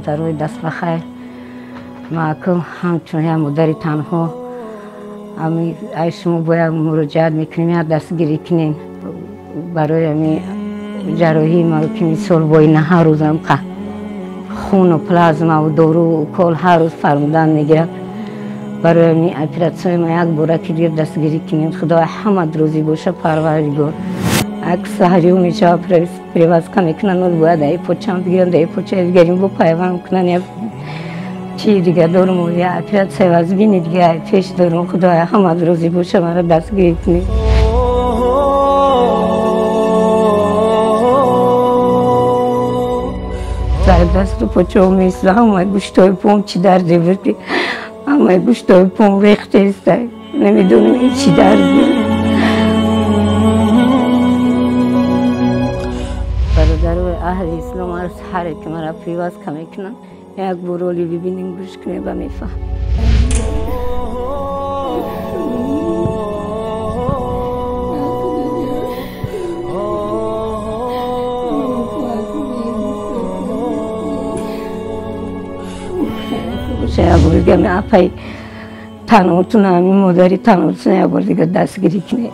Бародарои даст ба хайр, маъкул ҳамчун як модари танҳо ай шумо бояд муроҷиат мекунем, як дастгирӣ кунем барои ами ҷарроҳии ма, ки мисол боина ҳар рӯзам хуну плазмаву дору укол ҳар рӯз фармудан мегирад. Барои ами оператсияи ма як бора ки дигар дастгирӣ кунем. Худо ҳамат розӣ боша, Парвардигор. Як саҳриё мешава, привязка мекунанд, бояд ай почам бигиранд, ай почаи дигарим бо пайванд кунанд. Як чи дига дорум, я оператсия вазбини дига ай пеш дорум. Худо ҳамат розӣ боша, мара дастгирӣ кунед. Дасту почао месӯза, ҳамаи гӯштҳои пом чӣ дарде буд, ки ҳамаи гӯштҳои пом рехтеста, намедонам ин чӣ дард буд. Бародарои аҳли ислом, ҳаре ки мара привязка мекунанд, як бор оли бибинем, гӯш кунем ба мефаҳм. Як бор дига апай танотуна, ами модари танотуна як бор дига дастгирӣ кунед.